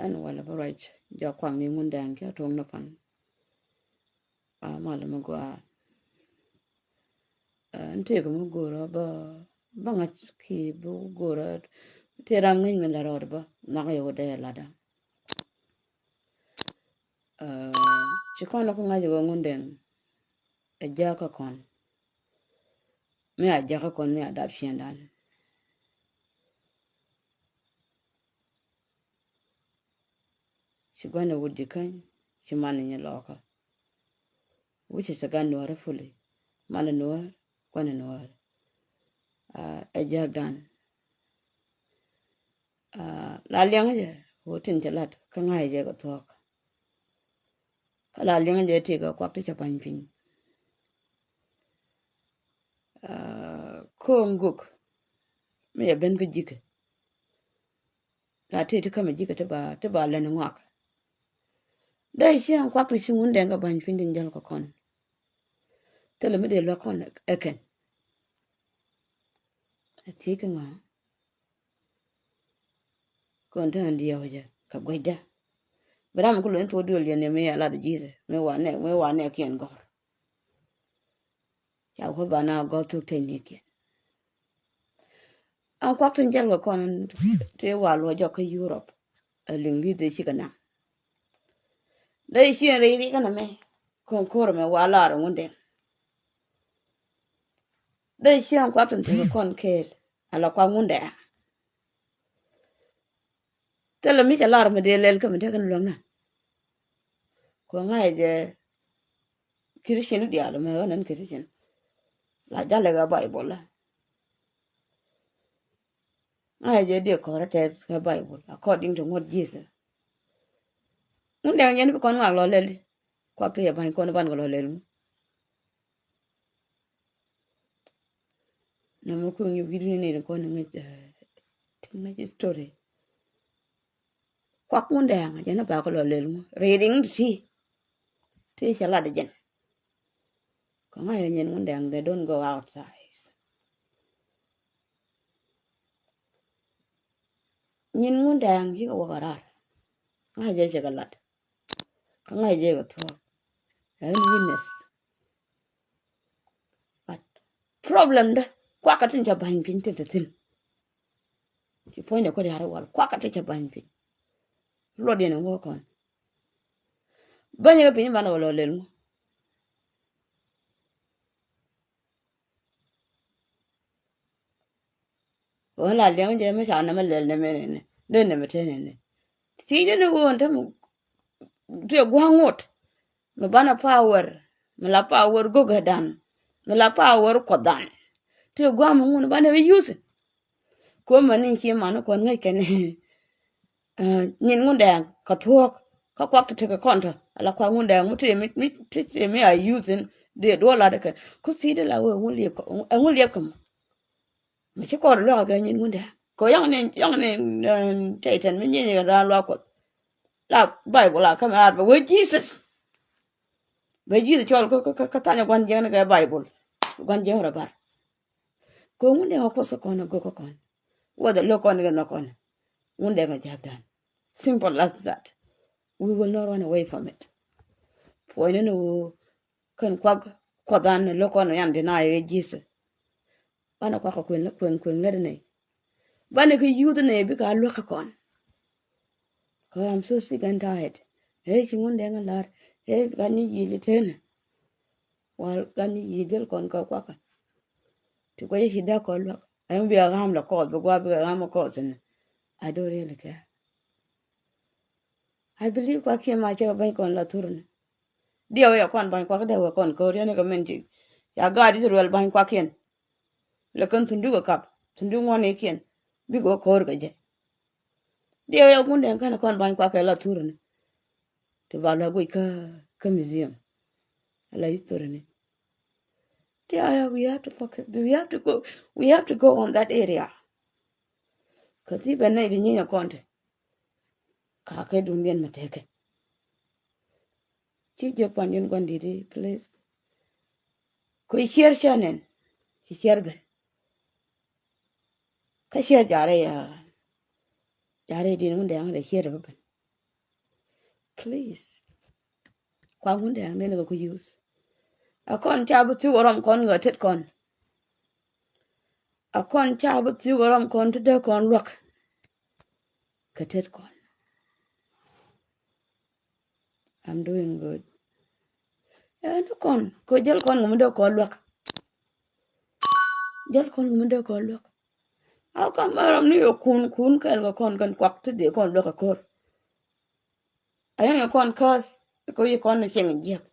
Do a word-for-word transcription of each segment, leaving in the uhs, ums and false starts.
Ɛn walɛ bä ruac jɔak kuak ni Ŋundɛŋ kiɛ tuɔŋ ni pan. A malɛ mi gɔaa. Ɛn tëëkɛ mi go̱o̱rä bä bä ŋa̱c ki bi go̱o̱rä. Tëë ram ŋäc mi la rɔɔd bä nhɔk yɛ wä dee latdä. Ci kɔn ku ŋa̱c ɣöö Ŋundɛŋ ɛ jäkä kɔn. Mi a jäkä kɔn mi a dap ciëŋdan. Ci gua̱n ɛ wut ji̱ käny ci man ni nyi lɔɔkä. Which is a gan nuäärä fully. Man ni nuäär, gua̱n ni nuäär. Ɛ jäkdan. La liɛŋä jɛ ɣöö tin cɛ lat kä ŋa̱cä jɛ kɛ thuɔ̱k. Kä la liɛŋä jɛ ti kɛ kuak ti cɛ pa̱ny piny. Ko̱o̱ŋ gök mi yɛ ben kä ji̱kɛ. La ti ti kämɛ ji̱kɛ ti ba ti ba lɛn ŋɔak. Dee ciɛŋ kuak ti ci Ŋundɛŋ kɛ ba̱ny piny tin jäl kɛ kɔn. Thilɛ mi dee luäk kɔn ɛ kɛn. Ɛ thiec kä ŋɔ̱a̱. Kɔn te ɣän diɛw jɛ kɛ guecdä. Bi ram mi ku luɔ̱ny thuɔ̱k duël yɛn ni mi yɛ lat ji̱th mi wa nɛ mi wa nɛ kiɛn gɔ̱r. Ca wä ba na gɔ̱r thuk teny ni kiɛn. An kuak tin jäl kɛ kɔn ti wa luɔ jɔk kä Europe. Ɛ liŋ li̱th dee cikɛ naŋ. Dee ciɛn ri ri kɛn mɛ. Kɔn ko̱r mɛ wa lar Ŋundɛŋ. Dee ciɛn kuak tin tekɛ kɔn kɛɛl. Ala kuak Ŋundɛŋ. Thilɛ mi cɛ lar mi dee lɛl kä mi tekɛ ni luäŋnä. Kɔ ŋa̱cä jɛ Christian diaal mɛ ɣän ɛn Christian. La jalɛ kɛ Bible la. Ŋa̱cä jɛ diɛ kɔrɛ tɛth kɛ Bible according to ŋuɔ̱t Jesus. Ŋundɛŋ jɛn bi kɔn ŋak lɔ lɛl. Kuak ti yɛ ba̱ny kɔn ban kɛ lɔ lɛl ŋu. Nɔmɔ kuŋ yuk yit ni ni kɔn ŋäc ti ŋäc story. Kuak Ŋundɛŋ jɛn a bakɔ lɔ lɛl ŋu reading ti ti cɛ lat jɛn. Kɛ ŋa̱cä nyin Ŋundɛŋ they don't go outside. Nyin Ŋundɛŋ cikɛ wä kɛ rar. Ŋa̱cä jɛ cikɛ lat. Kä ŋa̱cä jɛ kɛ thuɔ̱k. Ɛ witness. But problem dä kuakä tin ca ba̱ny piny tin te thi̱n. Ci puɔ̱nydɛ kuäär ya̱r iwal kuakä tin ca ba̱ny piny. Luɔt yɛn in wä kɔn. Bänyä kɛ piny banɛ wä lɔ lel ŋu. Ɣän la liɛŋ jɛ mi ca nɛmɛ lɛl nɛmɛ nɛnɛ dee nɛmɛ te nɛnɛ. Thiecdɛ ni ɣöö ɛn te mi tëë gua̱a̱ŋ ŋot mi banɛ power mi la power go̱gɛ dan mi la power kuɔth dan. Tëë gua̱a̱ŋ mi ŋun banɛ use. Kuɔmɛ ni ci mani kuɔn ŋäc kɛn. Nyin Ŋundɛŋ kɛ thuɔ̱k kä kuak ti tekɛ kɔn tɔ ala kuak Ŋundɛŋ mi tëë mi mi tëë mi a use in dee duɔl lat kɛ ku thiecdɛ la ɣöö ɛŋu liep kɛ mɔ. Mi ci kɔr luäk kɛ nyin Ŋundɛŋ kɛ yɔŋ ni yɔŋ ni tɛy tɛn mi nyin raan luak kuɔth. La Bible la kämɛ ar bɛ wee Jesus. Bɛ Jesus cɔl kä kä kä thanyɛ gua̱n jiɛŋ ni kɛ Bible. Gua̱n jiɛŋ rɔ bar. Kɛ Ŋundɛŋ a kuɔth kä kɔn a gök kä kɔn. Whether lo̱k kɔn kɛ nhɔk kɔn Ŋundɛŋ a jakdan. Simple as that. We will not run away from it. Puɔ̱nyni ni ɣöö kɛn kuak kuɔth an ni lo̱k kɔn yan deny ɛ Jesus. Banɛ kuak kɛ kueŋ kueŋ kueŋ lät ni. Banɛ kɛ youth ni bikɛ a luäk kä kɔn. Kɛ I'm so sick and tired. Ëë ci Ŋundɛŋ a lar ëë gan ni yiëë li tënɛ. Wal gan ni yiëë dhil kɔn kɛ kuakä. Ti kuecä ci dee kɔn luäk ɛn bia ɣam la kɔɔth bi gua̱a̱ bikɛ ɣam kɔɔth ni. I don't really care. I believe kuakiɛ ma cɛ kɛ bäny kɔn la thurni. Diɛw yɛ kɔn ba̱ny kuak dee wee kɔn ko̱r yɛn kɛ min ci. Ya gaat Israel ba̱ny kuakiɛn. Lɛ kän thundu kɛ kap thundu ŋuɔ̱nikiɛn bikɛ wä ko̱r kɛ jɛ. Diɛw yɛ Ŋundɛŋ kɛn kɔn ba̱ny kuak kɛ la thurni. Ti ba la guic kä kä museum. Ala history ni. Diɛw yɛ we have to focus we have to go we have to go on that area. Kä thi bɛ nɛy di nyinyɛ kɔn ti. Ka kɛ duŋdiɛn mi tekɛ. Ci jiɛk pan yɛn gua̱n di̱t i̱ please. Kui̱ ciɛr cä nɛn ci ciɛr ben. Kä ciɛr jarɛ ya jarɛ di̱n Ŋundɛŋ rɛ ciɛr bä ben. Please. Kua Ŋundɛŋ nɛn kɛ ku use. A kɔn ca bi thiuk ɛ rɔm kɔn kɛ tet kɔn. A kɔn ca bi thiuk ɛ rɔm kɔn ti dee kɔn luäk kɛ tet kɔn. I'm doing good. Ɛn kɔn kɛ jäl kɔn ŋu mi dee kɔn luäk. Jäl kɔn ŋu mi dee kɔn luäk. A kɔn mɛ rɔm ni yɛ kun kun kɛɛl kɛ kɔn kɛn kuak ti dee kɔn luäk kɛ ko̱r. A yɛn yɛ kɔn käth kɛ yi kɔn ni cieŋ jiɛk.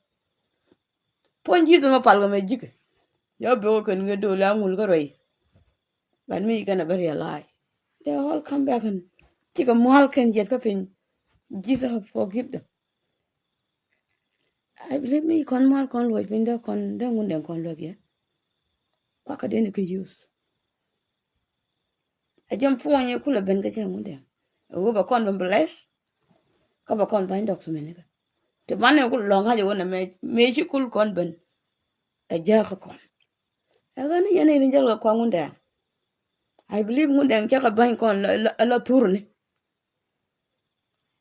Puɔ̱ny ji̱th mɛ pal kɛ mɛ ji̱kɛ. Yɔ bek kɛn kɛ do̱l a ŋul kä ruɛy. But mi kɛn a bä realize they all come back and cikɛ mual kɛn jiɛth kä piny. Jesus have forgive them. I believe mi kɔn mual kɔn luɔc piny dee kɔn dee Ŋundɛŋ kɔn luɔc yɛ. Kuakä dee ni kɛ use. A jɛn puɔ̱ny kulɛ ben kä jɛn Ŋundɛŋ. A wee bɛ kɔn ben bless. Kä bɛ kɔn bany dɔk tumɛn ni kä. Ti man ni kul lɔŋ ŋa̱c a wee nɛ mɛ mɛ ci kul kɔn ben. A jääk kä kɔn. Ɛ ɣän ni yɛn in jäl kɛ Kua Ŋundɛŋ. I believe Ŋundɛŋ cä kɛ bäny kɔn la, la, la thurni.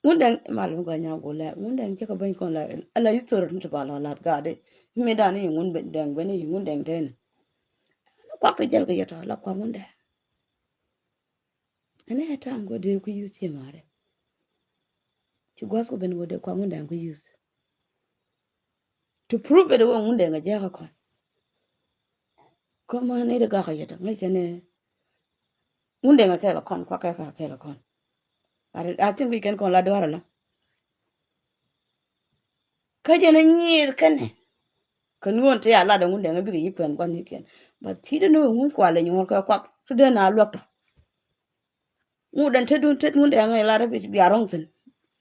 Ŋundɛŋ mal mi gɔnya gulɛ Ŋundɛŋ cä kɛ bäny kɔn la, la history ni ti ba lɔ lat gaadi. Mi dan ni Ŋundɛŋ ben ni Ŋundɛŋ tɛn. Kuak kɛ jäl kɛ yɛ tɔ la Kua Ŋundɛŋ. Ɛn ɛ ta̱a̱ŋ kɔ dee ku use ciɛ maarɛ. Ci gua̱th kɔ ben kɔ dee Kua Ŋundɛŋ ku use. To prove it wä Ŋundɛŋ a jääkä kɔn. Kɔn mɔ ni di gakɔ yet ŋäc kɛn Ŋundɛŋ a kɛl a kɔn kuak kɛ ka kɛl a kɔn. But I think wi̱c kɛn kɔn la duaar alɔ. Kä jɛn a nyiir kɛnɛ. Kä nuɔn ti a lat a Ŋundɛŋ a bikɛ yi pɛn gua̱n ni kɛn. But ti di ni wä Ŋun kual a nyuɔr kɛ kuak ti dee na luäk tɔ. Ŋut ɛn tetdun tet Ŋundɛŋ ɛ lar bi, bia rɔ̱ŋ thi̱n.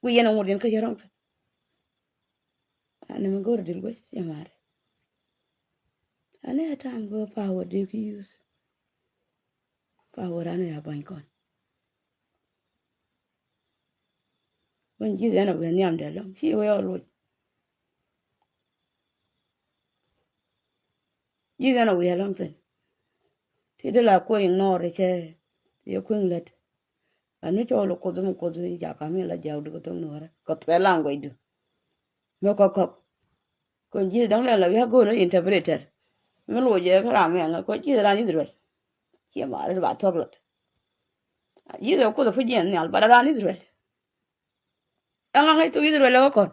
Wi̱i̱ yɛn ɛ ŋut yɛn kä yɛ rɔ̱ŋ thi̱n. Ani mi go̱r dil guec yɛ mari. Ani ɛ ta̱a̱ŋ go̱r power dee ki use. Power ani a ba̱ny kɔn. Wän ji̱th ɛn a wi̱i̱ nhiam dee lɔ̱ŋ ci wee ɔ loc. Ji̱ dhɛn a wi̱i̱ a lɔ̱ŋ thi̱n. Ti di la kueŋ nɔɔr cɛ yɛ kueŋ lät. Ani cɔɔl kuoth mi kuoth mi jaka mi la jiak di kɛ thok nuɔrɛ kɛ thɛl language du. Mi kɔk kɔk. Kɔn ji̱ dɔ̱ŋ lɛn la wi̱i̱ a go̱o̱n interpreter. Mi luɔc jɛ kä ram mi ɛŋɛ kɔn ji̱ ran Israel. Ciɛ maari ba thok lät. Ji̱ dhɛ kuoth a fu jiɛn nhial ba ran Israel. Ɛŋa ŋäc thok Israel ɛ kä kɔn.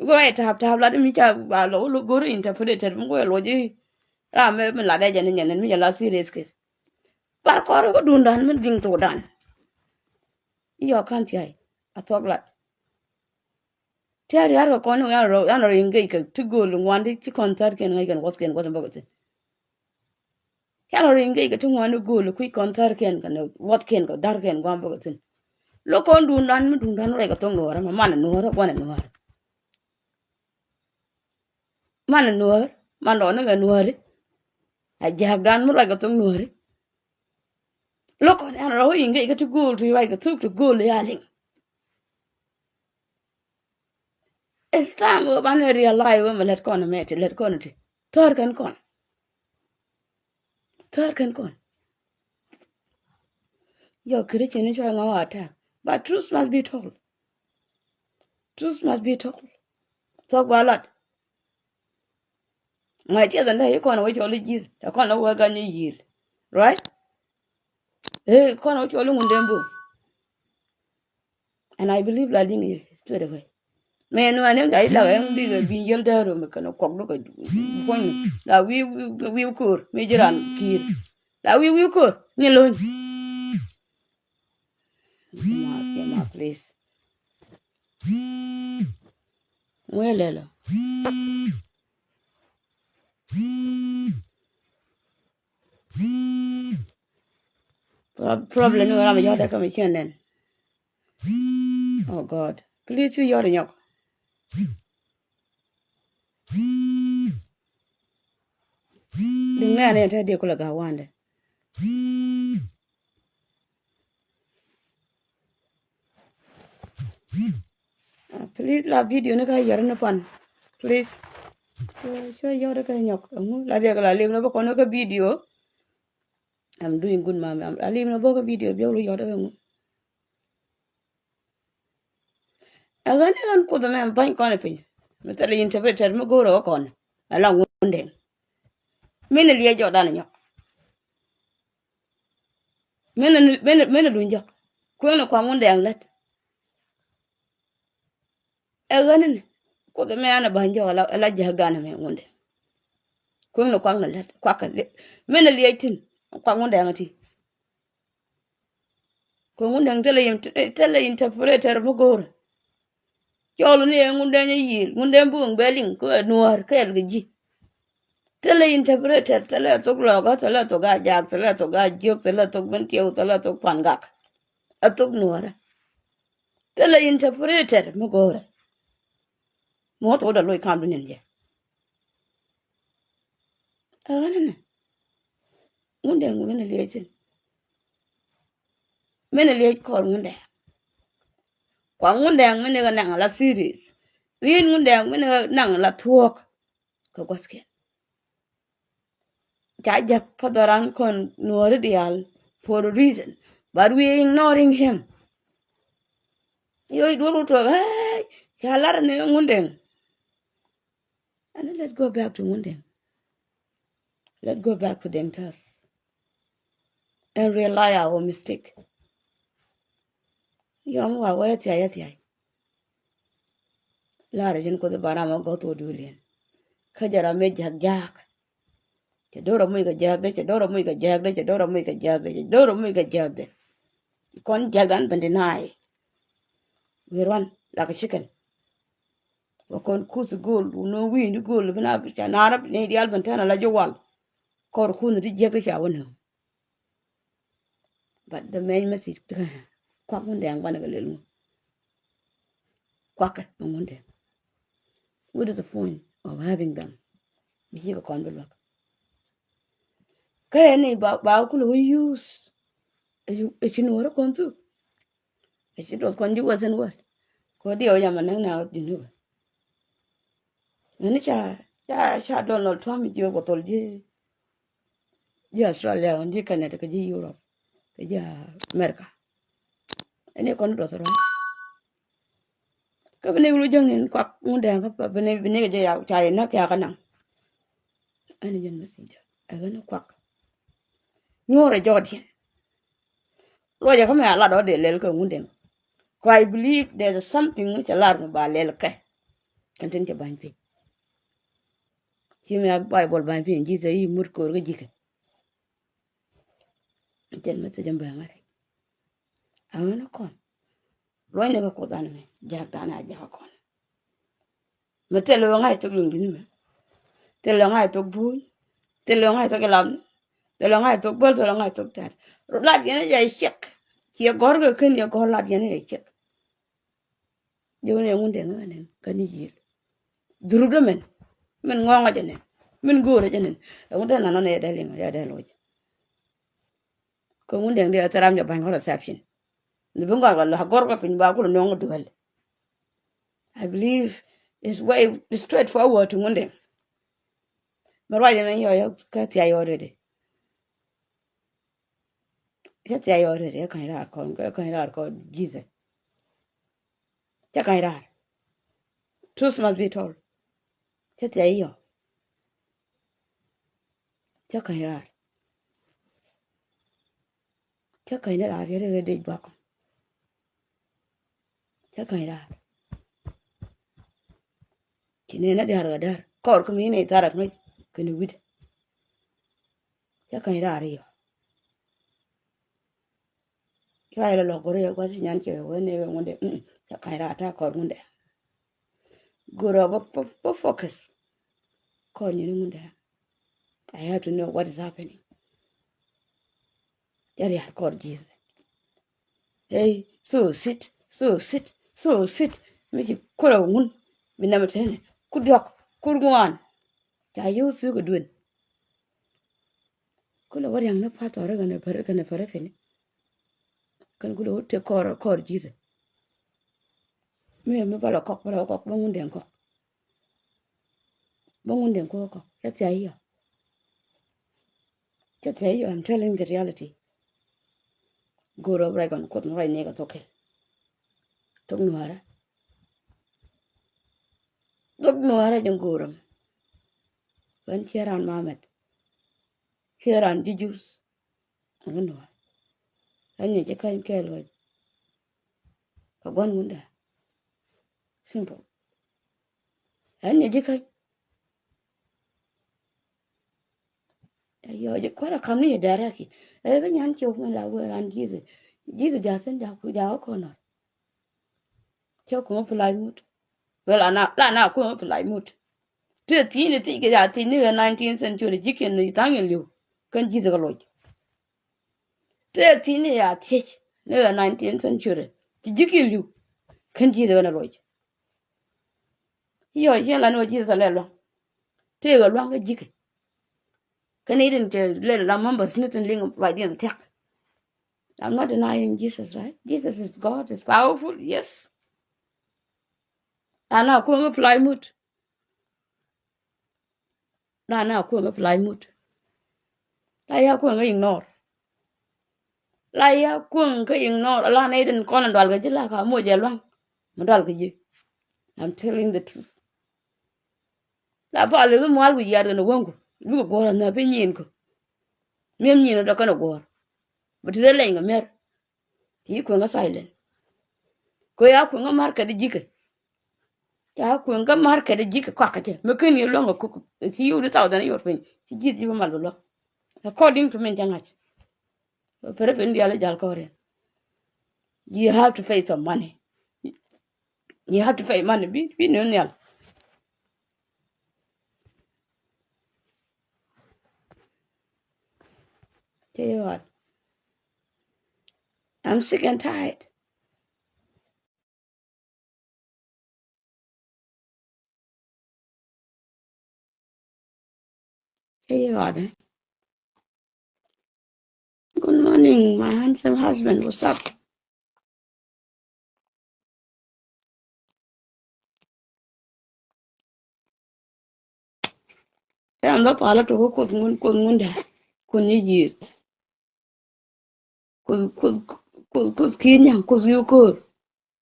Go̱o̱r ɛ ta̱a̱p ta̱a̱p lat mi ca ba lɔ wä go̱o̱r interpreter mi go̱o̱r ɛ luɔc i̱ ram mi lat ɛ jɛn inyɛn mi jɛ la serious case. Bar kɔr kä dundan mi diŋ thokdan. I̱ yɔ ka̱n thia̱a̱c a thuɔ̱k lat. Tia̱a̱ ria̱a̱r kɛ kɔn ni yan rɔ yan rɔ engage kɛ ti go̱o̱l ŋuan di ci kɔn thäär kiɛn ŋäc kɛn wuɔth kiɛn wuɔth in bäkɛ thi̱n. Yan rɔ riŋ gɛc kɛ ti ŋuan i̱ go̱o̱l i̱ kui̱ kɔn thärkiɛn kɛnɛ wuɔthkiɛn kɛ da̱rkiɛn gua̱a̱m bäkɛ thi̱n. Lo̱k kɔn duundan mi duundan ruac kɛ thoŋ nuɔ̱ɔ̱rä ma manɛ nuɔ̱ɔ̱rä gua̱nɛ nuɔ̱ɔ̱rä. Manɛ nuɔ̱ɔ̱r man rɔɔni kɛ nuɔ̱ɔ̱ri. A ja̱a̱kdan mi ruac kɛ thoŋ nuɔ̱ɔ̱ri. Lo̱k kɔn yan rɔ wä i̱ gɛc kɛ ti go̱o̱l ti ruac kɛ thuk ti go̱o̱l i̱ a liŋ. It's time wä banɛ realize wä mɛ lät kɔn mɛ ti lät kɔn ti thär kɛn kɔn. Thär kɛn kɔn. Yɔ Christian ni cuay ŋa wä attack but truth must be told. Truth must be told. Thok ba lat. Ŋa̱c tiɛth ɛn dee i̱ kɔn wä cɔl i̱ ji̱th tɛ kɔn wä ga̱ny i̱ yi̱i̱l. Right. Ee kɔn wä cɔl i̱ ŋun den bum. And I believe la liŋ i̱ straight away. Mɛ nu ani ŋa̱c i̱ lak ɛn bikɛ bi̱i̱n yäl däär rom kɛn kuɔk dukɛ puɔ̱ny la wi̱i̱ wi̱i̱ ko̱r mi ji̱ ran ki̱i̱r. La wi̱i̱ wi̱i̱ ko̱r ni lo̱ny. Yɛ ma please. Ŋuee lɛlɔ. Problem ni wä ram yɔ̱ɔ̱t dɛ kä mi cien nɛn. Oh God. Please cu yɔ̱ɔ̱t inyɔk. Duŋ nɛɛni te diɛ kulɛ ga̱a̱k wandɛ. Please la video ni kä yɛr ni pan. Please. Cua yɔt kä nyɔk ɛŋu la diɛ kɛ la lip ni bä kɔn kä video. I'm doing good mami. La lip ni bä kä video biɛ wulu yɔt kä ɛŋu. Ɛ ɣän ni ɣän Kuoth ɛmɛ bäny kɔn ɛ piny. Mi thilɛ interpreter mi go̱o̱rɛ ɣä kɔn ala Ŋundɛŋ. Min ɛ liɛc jɔkdan ɛ nyɔk. Min ɛ, min ɛ, min ɛ luny jɔk. Kueŋni kua Ŋundɛŋ lät. Ɛ ɣän ni Kuoth ɛmɛ an ɛ bäny jɔk ala, ala jäk dan ɛmɛ Ŋundɛŋ. Kueŋni kuak ni lät kuak kɛ li-, min ɛ liɛc thi̱n kuak Ŋundɛŋ ɛ ti. Kɛ Ŋundɛŋ thilɛ in-, thilɛ interpreter mi go̱o̱rɛ. Cɔl ni ɛ Ŋundɛŋ ɛ yiëël, Ŋundɛŋ bi weŋ bɛ liŋ, kä ɛ nuäär kɛɛl kɛ ji̱. Thilɛ interpreter, thilɛ thok Lɔkä, thilɛ thok Ajak, thilɛ thok Ajiök, thilɛ thok Bentiu, thilɛ thok Pangak. Ɛ thok nuäärä. Thilɛ interpreter mi go̱o̱rɛ. Mi wä thok dee loc kam bi ni̱n jɛ. Ɛ ɣän ni Ŋundɛŋ min ɛ liɛc thi̱n. Min ɛ liɛc kɔr Ŋundɛŋ. Kua Ŋundɛŋ min ɛ naŋ la serious. Ri̱n Ŋundɛŋ min ɛ naŋ la thuɔ̱k. Kɛ gua̱thkiɛn. Ca jäk kä dhɔran kɔn nuɔ̱ɔ̱ri diaal for a reason. But we are ignoring him. Yoc duɔl wä tuɔk, hey, ca lar ni Ŋundɛŋ. And let go back to Ŋundɛŋ. Let go back to Deng Tɛth. And realize our mistake. Yɔm wa wee thiay a thiay. Lar ji̱n Kuoth i̱ ba ram a gɔ̱th wä duël yɛn. Kä jɛ ram mëë jak jak. Cɛ do̱r a muc kɛ jäkdɛ, cɛ do̱r a muc kɛ jäkdɛ, cɛ do̱r a muc kɛ jäkdɛ, cɛ do̱r a muc kɛ jäkdɛ. Kɔn jäkdan ben deny. Wi̱i̱ ruan like a chicken. Wä kɔn kuth go̱o̱l, wä no̱o̱ŋ wi̱i̱ni go̱o̱l, bi na ca naarä ni diaal ben tɛn a la ji̱ wal. Kɔr kuth ti jiäk ti ca wä no̱o̱ŋ. But the main message, kuak Ŋundɛŋ banɛ kɛ lel ŋu. Kuakɛ mi Ŋundɛŋ. What is the point of having them? Mi cikɛ kɔn bi luäk. Kä ɛn ni ba, ba kulɛ wä use. Ɛ ci nuɔ̱ɔ̱rä kɔn thuk. Ɛ ci duɔth kɔn ji̱ western world. Kɛ diɛw yam anäŋ na wä Jinub. Ŋäni ca, ca, ca Donald Trump jiök wä thol ji̱, ji̱ Australia, ji̱ Canada, kɛ ji̱ Europe, kɛ ji̱ America. Ɛn ni kɔn duɔth rɔ. Kä bi ni wulu jäŋ ni kuak Ŋundɛŋ kä bi ni, bi ni kɛ jɛ ya ca yɛ näk ya kä naŋ. Ɛn ni jɛn message ɛ ɣän ni kuak. Nyuɔrɛ jɔɔdiɛn. Luɔcɛ kä mɛ a lat ɔ dee lɛl kɛ Ŋundɛŋ. Kɛ I believe there's something cɛ lar mi ba lɛl kɛ. Kɛn tin cɛ ba̱ny piny. Ci mi a Bible ba̱ny piny ji̱ thɛ i̱ mut ko̱r kä ji̱kɛ. Jɛn mɛ thɛ jɛ bɛ ŋa̱t. A ɣän kɔn. Luɔ̱nyni kɛ Kuoth an mɛ jak dan a jak kɔn. Mɛ thilɛ ɣän ŋa̱c thok luŋ di̱t ni mɛ. Thilɛ ɣän ŋa̱c thok buny. Thilɛ ɣän ŋa̱c thok ilam. Thilɛ ɣän ŋa̱c thok bäl, thilɛ ɣän ŋa̱c thok tɛ̈r. Lat yɛn jɛ ciɛk. Ciɛ gɔ̱r kɛ ken yɛ gɔ̱r lat yɛn jɛ ciɛk. Jiök ni ɛ Ŋundɛŋ ɛ nɛn kä ni yiëël. Dhurupdä mɛn. Min ŋɔ̱ŋä jɛ nɛn. Min go̱o̱rä jɛ nɛn. Ɛ Ŋundɛŋ nanɔ ni yɛ dee liŋ yɛ dee loc. Kä Ŋundɛŋ di ɛ thil ram jɛ ba̱ny kä reception. Ni bi ŋɔak la la gɔr kä piny ba kulɛ nɔŋ duel. I believe it's way, it's straightforward to Ŋundɛŋ. Mɛ ruac ɛn yɔyɔ kä thiay already. Cä thiay already, ɛ ka̱ny raar kɔn, ɛ ka̱ny raar kɔn Jesus. Cä ka̱ny raar. Truth must be told. Cä thiay yɔ. Cä ka̱ny raar. Cä ka̱ny ni raar yɛ ri ɣä dec bakɔ. Cä ka̱ny raar. Ci nɛn a diaar ɣä da̱r kɔr kä mi ni tharak mi kɛn wi̱dɛ. Cä ka̱ny raar yɔ. Cua ilɛ lɔk go̱r yɛ gua̱th ci nyan cɛ wee ni wee Ŋundɛ. Cä ka̱ny raar ta̱a̱ kɔr Ŋundɛ. Go̱r ɔ bä, bä, bä focus. Kɔr nyin Ŋundɛ. I have to know what is happening. Cä riaar kɔr Jesus. Hey, so sit, so sit, so sit. Mi ci kulɛ wä Ŋun. Mi nɛmɛ teni. Ku diɔk, ku ŋuan. Ca yio̱w thuk kɛ duën. Kulɛ wä riaŋ ni pathɔri kɛnɛ pär, kɛnɛ pär pini. Kɛn kulɛ wä tëë kɔr, kɔr Jesus. Mi, mi bä lɔ kɔk, bä lɔ kɔk, bä Ŋundɛŋ kɔk. Bä Ŋundɛŋ kɔk kɔk. Cä thiay yɔ. Cä thiay yɔ, I'm telling the reality. Go̱o̱r ɔ bɛ ruac kɔn Kuoth mi ruac ni kɛ thok kɛl. Thok Nuäärä. Gɔk nuäärä jɛ go̱o̱rä. Ɣän ciɛ raan mamɛt. Ciɛ raan ji̱ Juudh. Ɣän nuäär. Ɣän nyɛ ji̱ ka̱ny kɛɛl ɣöö kɛ gua̱n wundä. Simple. Ɣän nyɛ ji̱ ka̱ny. Yɔ ji̱ kuäärä kam ni yɛ dɛrɛ ki. Ɛ kɛ nyan ciɛ wun la wee raan Jesus. Jesus ja̱thin ja̱ ku ja̱ wä kɔn nɔr. Cɛ kuŋä pulai mut. Wee la na, la na kuŋä pulai mut. Tëë thi̱n ni thi̱c kɛ ya thi̱c ni ɣä nineteenth century ji̱kiɛn ni tha̱a̱ŋ in li̱w. Kän ji̱th kɛ loc. Tëë thi̱n ni ya thi̱c ni ɣä nineteenth century. Ci ji̱kiɛn li̱w. Kän ji̱th kɛ ni loc. Yɔ ciɛ la ni wä ji̱th thilɛ lua̱ŋ. Tëë ɣä lua̱ŋ kä ji̱kɛ. Kän i̱ din cɛ lɛl la members ni tin liŋ ruacdiɛn thia̱k. I'm not denying Jesus, right? Jesus is God, is powerful, yes. Raan a kuäŋä pulai mut. Raan a kuäŋä pulai mut. La ya kuäŋä ignore. La ya kuäŋä ignore. La nɛy din kɔn in dual kɛ ji̱ la ka moc ɛ lua̱ŋ. Mi dual kɛ ji̱. I'm telling the truth. La pal i̱ bi mual wi̱c yat kɛn wäŋku. Bikɛ guɔ̱r a nhäp i̱ nyinkɔ. Mi̱em nyin ɔ dɔ̱k kɛn ɛ guɔ̱r. Bɛ ti rɛ lɛny kɛ mi̱er. Ti kueŋ kä silent. Kɛ ya kueŋ kä market ji̱kɛ. Ca kueŋ kä market ji̱kɛ kɔakä cɛ. Mi ken yɛ luäŋ kɛ kuk. Ci yiw di thousand yor piny. Ci ji̱th ji̱ bi mal bi luäŋ. According to min ca ŋa̱c. Pɛrɛ piny diaal i̱ jal kɔriɛn. You have to pay some money. You have to pay money. Bi, bi ni nhial. Tell you what. I'm sick and tired. Hey, Ade. Good morning, my handsome husband. What's up? Kɛ an dhɔ pala tokɛ kuoth ŋun, kuoth ŋundɛ, kuoth ni yieth. Kuoth, kuoth, kuoth, kuoth ki̱i̱n nyaŋ, kuoth wi̱i̱ ko̱o̱r.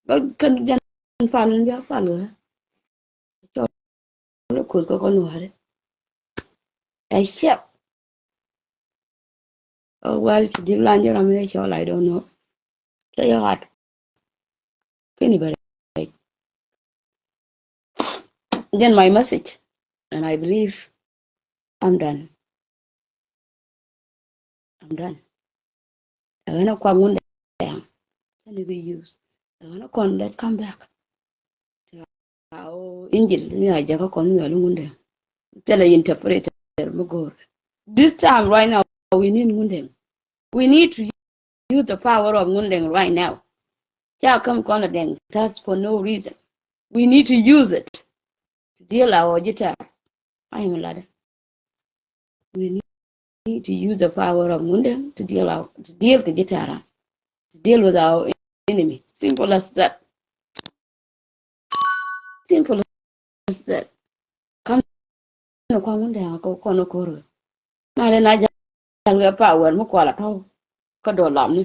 Bä kän jɛn pal in bia pal kɛ. Cɔl kuoth kɛ kɔn nuäri. Ɛ ciɛp. Oh, well, ci di̱k lan jɛ ram in cɔl, I don't know. Tell your heart. Kini bɛ rɛc. Then my message, and I believe I'm done. I'm done. Ɛ ɣän a kuak ŋundɛ. Can you be used? Ɛ ɣän a kɔn let come back. Aw injil ni a jakä kɔn mi a li ŋundɛ. Thilɛ interpreter mi go̱o̱r. This time right now we need ŋundɛ. We need to use the power of ŋundɛ right now. Ca käm kɔn a dɛŋ, that's for no reason. We need to use it to deal our ji̱ tɛr. Ay mi ladɛ. We need to use the power of ŋundɛ to deal our, to deal kɛ ji̱ tɛr. To deal with our enemy. Simple as that. Simple as that. Kam ni kɔn ŋundɛ kɔn ko̱r. Na dee na jal kɛ power mi kual a tɔw kä dɔl lam ni.